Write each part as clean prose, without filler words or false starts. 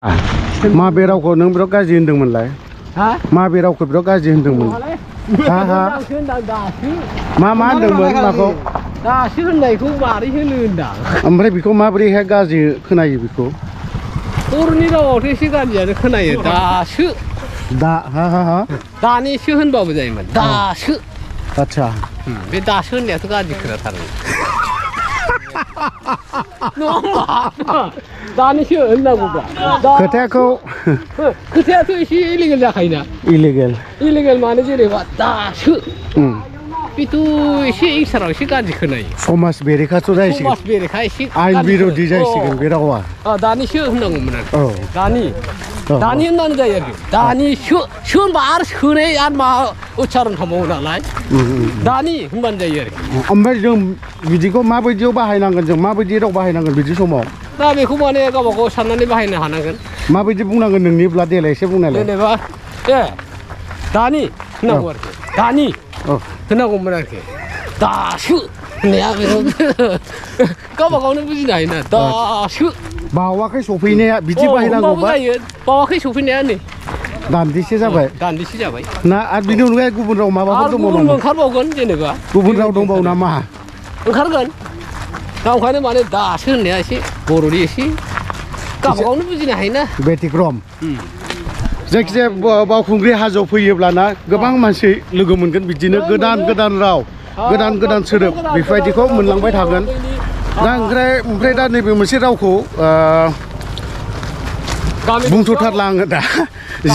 मा बे रावखौ नों बिराद गाज्रि होनदोंमोनलाय मा बे रावखौ बिराद गाज्रि होनदोंमोन मा होनदोंमोन माखौ दासो होननायखौ मारै होनो होनदां ओमफ्राय बेखौ माबोरैहाय गाज्रि खोनायो बेखौ बर'नि रावावथ' एसे गाज्रियानो खोनायो दासो दानिसो होनबाबो जायोमोन दासो आच्छा बे दासो होननायाथ' गाज्रि खोनाथारो दानिसो होननांगौब्रा खोथायाथ' एसे इलिगेल जाखायोना इलिगेल माने जेनेबा दासो बेथ' एसे इसाराव एसे गाज्रि खोनायो समाज बेरेखाथ' जाहैसिगोन समाज बेरेखा एसे आयेन बिरोधि जाहैसिगोन बे रावा दानिसो होननांगौमोन आरो दानि होननानै जायो आरोखि दानिसो होनबा आरो सोनाय आरो मा उच्चारण खालामबावो नालाय दानि होनबानो जायो आरोखि ओमफ्राय जों बिदिखौ माबायदियाव बाहायनांगोन जों माबायदि राव बाहायनांगोन बिदि समाव दा बेखौ माने गावबा गाव साननानै बाहायनो हानांगोन माबायदि बुंनांगोन नोंनिब्ला देलाय एसे बुंनायलाय जेनेबा दानि होननांगौ आरोखि दानि होनांगौमोन आरोखि दासो होननाया गावबा गावनो बुजिनो हायोना दासो बावाखै सफैनाया बिदि बाहायनांगौबा जायो बावाखै सफैनाया नै दान्दिसे जाबाय ना आरो बिनि अनगायै गुबुन राव माबाफोर दंबावो नामा ओंखारबावगोन जेनेबा गुबुन राव दंबावो नामा ओंखारगोन दा ओंखायनो माने दासो होननाया एसे बर'नि एसे गावबा गावनो बुजिनो हायोना बेतिक्रम जायखिजाया बावखुंग्रि हाजोआव फैयोब्लाना गोबां मानसि लोगो मोनगोन बिदिनो गोदान राव गोदान सोदोब बेफोरबायदिखौ मोनलांबाय थागोन दा ओमफ्राय दा नैबे मोनसे रावखौ बुंथ'थारला आङो दा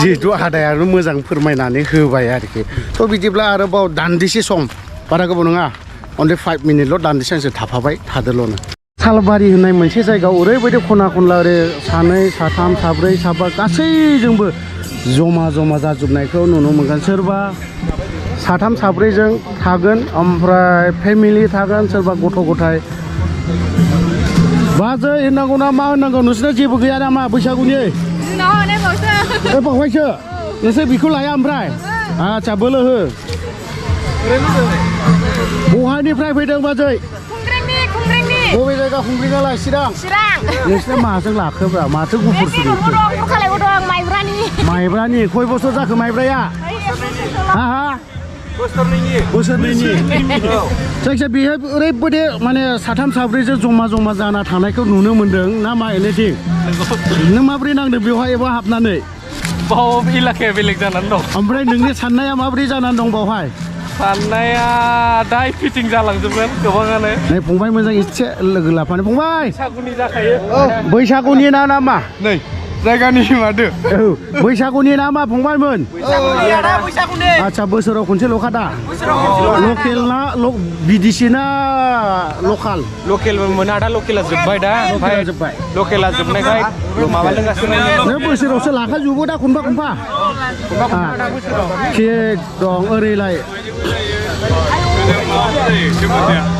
जिहेथु आदायानो मोजां फोरमायनानै होबाय आरोखि थ' बिदिब्ला आरोबाव दान्दिसे सम बारा गोबाव नङा अनलि 5 मिनिटल' दान्दिसे आंसो थाफाबाय थादोल'नो सालबारि होननाय मोनसे जायगायाव ओरैबायदि खना खनला ओरै सानै साथाम साब्रै साबा गासैजोंबो जमा जाजोबनायखौ नुनो मोनगोन सोरबा साथाम साब्रैजों थागोन ओमफ्राय फेमिलि थागोन सोरबा गथ' गथाय बाजै होननांगौ ना मा होननांगौ नोंसोरना जेबो गैया नामा बैसागुनि बावहायसो नोंसोर बेखौ लाया ओमफ्राय आच्छा बोलो हो बहानिफ्राय फैदों बाजै बबे जायगा खुंग्रिङालाय चिरां नोंसोरना माजों लाखोब्रा माथो गुफुरसो माइब्रानि खय बोसोर जाखो माइब्राया बोसोरनैनि जायखिजाया बेहाय ओरैबायदि माने साथाम साब्रैजों जमा जाना थानायखौ नुनो मोन्दों ना मा एनिथिं नों माबोरै नांदों बेवहाय एबा हाबनानै इलाकाया बेलेग जानानै दं ओमफ्राय नोंनि साननाया माबोरै जानानै दं बावहाय साननाया दाय फिटिं जालांजोबगोन गोबाङानो नै फंबाय मोजां एसे लोगो लाफानो फंबाय बैसागुनि जाखायो बैसागुनि ना मा नै जायगानि मादो बैसागुनि ना मा फंबायमोन आच्छा बोसोराव खनसेल'खा दा लकेल ना बिदेसि ना लकेल मोना दा लकेला जोब्बाय दा लकेला जोबनायखाय माबा लोंगासिनो नों बोसोरावसो लाखाजोबो दा खनफा थिग दं ओरैलाय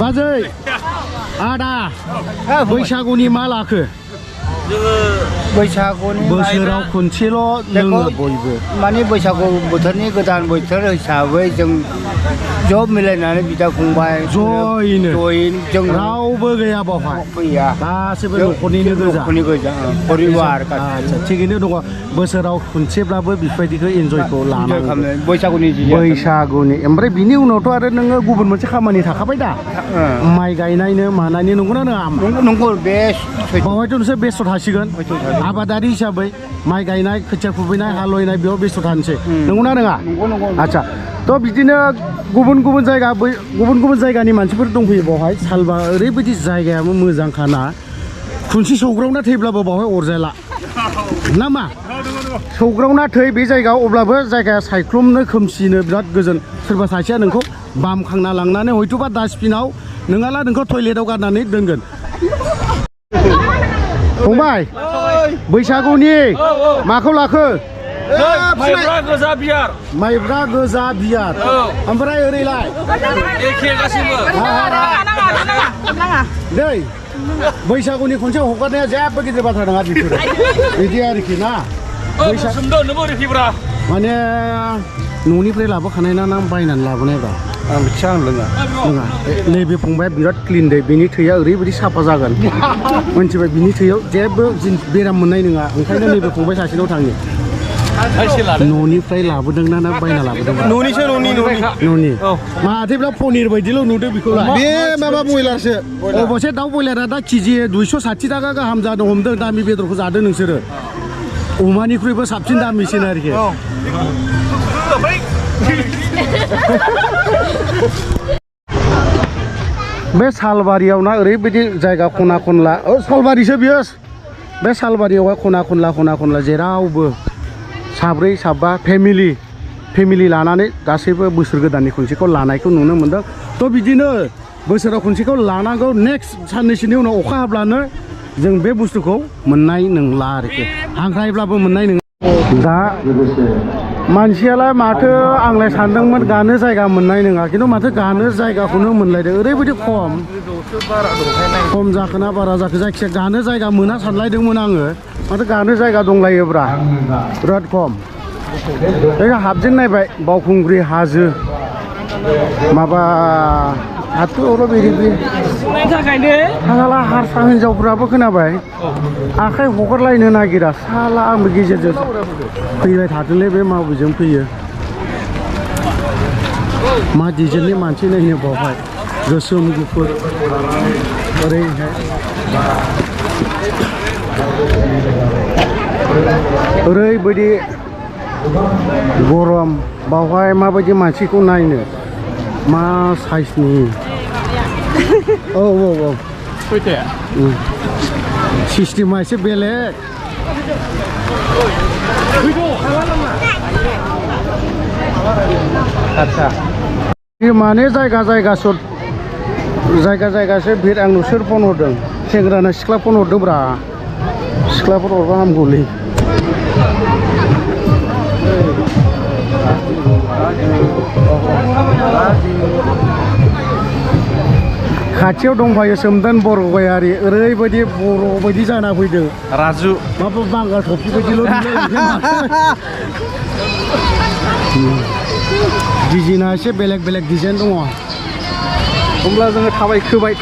बाजै आदा बैसागुनि मा लाखो बैसागुनि बोसोराव खनसेल' लोङो बयबो माने बैसागु बोथोरनि गोदान बोथोर हिसाबै जों ज' मिलायनानै बिदा फंबाय जयैनो जों रावबो गैया बावहाय गैया गासैबो न'खरनिनो गोजा परिबार आच्छा थिगैनो दङ बोसोराव खनसेब्लाबो बेफोरबायदिखौ इन्जयखौ लानांगौ बैसागुनि ओमफ्राय बिनि उनावथ' आरो नोङो गुबुन मोनसे खामानि थाखाबाय दा माइ गायनायनो मानायनि नंगौना नङा नंगौ बे बावहायथ' नोंसोर बेस्थ' थासिगोन आबादारि हिसाबै माइ गायनाय खोथिया खुबैनाय हालौनाय बेयाव बेस्थ' थानोसै नंगौना नङा आच्छा थ' बिदिनो गुबुन जायगानि मानसिफोर दंफैयो बावहाय सालबा ओरैबायदि जायगायाबो मोजांखाना खुनसि सौग्रावना थैब्लाबो बावहाय अरजाला ना मा सौग्रावना थै बे जायगायाव अब्लाबो जायगाया सायख्लुमनो खोमसिनो बिराद गोजोन सोरबा सासेया नोंखौ बामखांना लांनानै हयथ'बा डास्टबिनाव नङाला नोंखौ टयलेटाव गारनानै दोनगोन फंबाय बैसागुनि माखौ लाखो माइब्रा गोजा बियार ओमफ्राय ओरैलाय एखे गासिबो नै बैसागुनि खनसे हगारनाया जेबो गिदिर बाथ्रा नङा बेफोरो बिदि आरोखि ना माने न'निफ्राय लाबोखानाय ना बायनानै लाबोनायब्रा आं बिथिं आं लोङा नङा नैबे फंबाया बिराद क्लिन दे बिनि थैया ओरैबायदि साफा जागोन मोनथिबाय बिनि थैयाव जेबो बेराम मोननाय नङा ओंखायनो नैबे फंबाय सासेनाव थाङो न'निफ्राय लाबोदोंना ना बायना लाबोदों न'नि माथोब्ला पनिर बायदिल' नुदों बेखौलाय बे माबा बयलारसो अबसे दाउ बयलारा दा केजि 260 थाखा गाहाम जानो हमदों दामि बेदरखौ जादों नोंसोरो अमानिख्रुइबो साबसिन दामिसिन आरोखि बे सालबारियाव ना ओरैबायदि जायगा खना खनला सालबारिसो बियो बे सालबारियावहाय खना खनला जेरावबो साब्रै साबा फेमिलि लानानै गासैबो बोसोर गोदाननि खनसेखौ लानायखौ नुनो मोनदों थ' बिदिनो बोसोराव खनसेखौ लानांगौ नेक्स्ट साननैसोनि उनाव अखा हाब्लानो जों बे बुस्थुखौ मोननाय नंला आरोखि हांख्रायब्लाबो मोननाय नङा दा मानसियालाय माथो आंलाय सानदोंमोन गानो जायगा मोननाय नङा खिन्थु माथो गानो जायगाखौनो मोनलायदों ओरैबायदि खम जाखोना बारा जाखो जायखिजाया गानो जायगा मोना सानलायदोंमोन आङो माथो गानो जायगा दंलायोब्रा बिराद खम हाबजेन नायबाय बावखुंग्रि हाजो माबा हाथुराव बेरि साला हारसा हिनजावफ्राबो खोनाबाय आखाइ हगारलायनो नागिरा साला आंबो गेजेरजों फैबाय थादोंलै बे माबेजों फैयो मा डिजाइननि मानसि नायनो बावहाय गोसोम गुफुर ओरैहाय ओरैबायदि गरम बावहाय माबायदि मानसिखौ नायनो मा साइजनि औ सिस्टेमा एसे बेलेग माने जायगासो भिर आंनो सोर फन हरदों सेंग्राना सिख्ला फन हरदोंब्रा सिख्लाफोर हरबा हामगौलै खाथियाव दंफायो सोमदोन बर' गयारि ओरैबायदि बर' बायदि जाना फैदों राजु माबा बांगाल टफि बायदिल' डिजाइना एसे बेलेग डिजाइन दङ होमब्ला जोङो थाबायखोबाय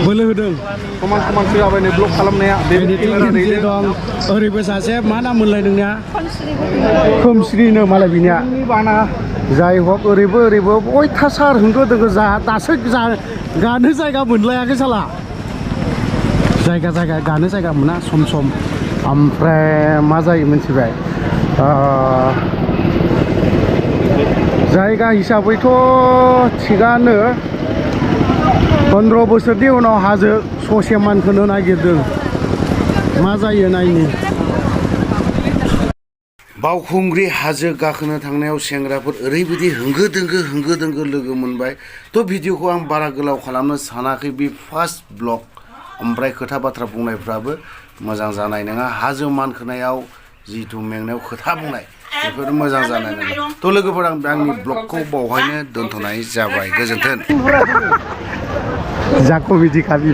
बोलो होदों समान फैलाबायनो ब्लक खालामनाया दं ओरैबो सासे मा नाम मोनलाय नोंनिया खोमस्रिनो मालाय बिनिया जाय हक ओरैबो अयथासार होंगो दोंगो दासो गानो जायगा मोनलायाखै साला जायगा गानो जायगा मोना सम ओमफ्राय मा जायो मिथिबाय जायगा हिसाबैथ' थिगानो 15 बोसोरनि उनाव हाजो ससे मानखोनो नागिरदों मा जायो नायनि बावखुंग्रि हाजो गाखोनो थांनायाव सेंग्राफोर ओरैबायदि होंगो दोंगो लोगो मोनबाय थ' भिडिअखौ आं बारा गोलाव खालामनो सानाखै बे फार्स्ट ब्लग ओमफ्राय खोथा बाथ्रा बुंनायफ्राबो मोजां जानाय नङा हाजो मानखोनायाव जिथु मेंनायाव खोथा बुंनाय बेफोर मोजां जानाय नङा थ' लोगोफोर आं आंनि ब्लगखौ बावहायनो दोनथ'नाय जाबाय गोजोन्थों जा कमेडि खालि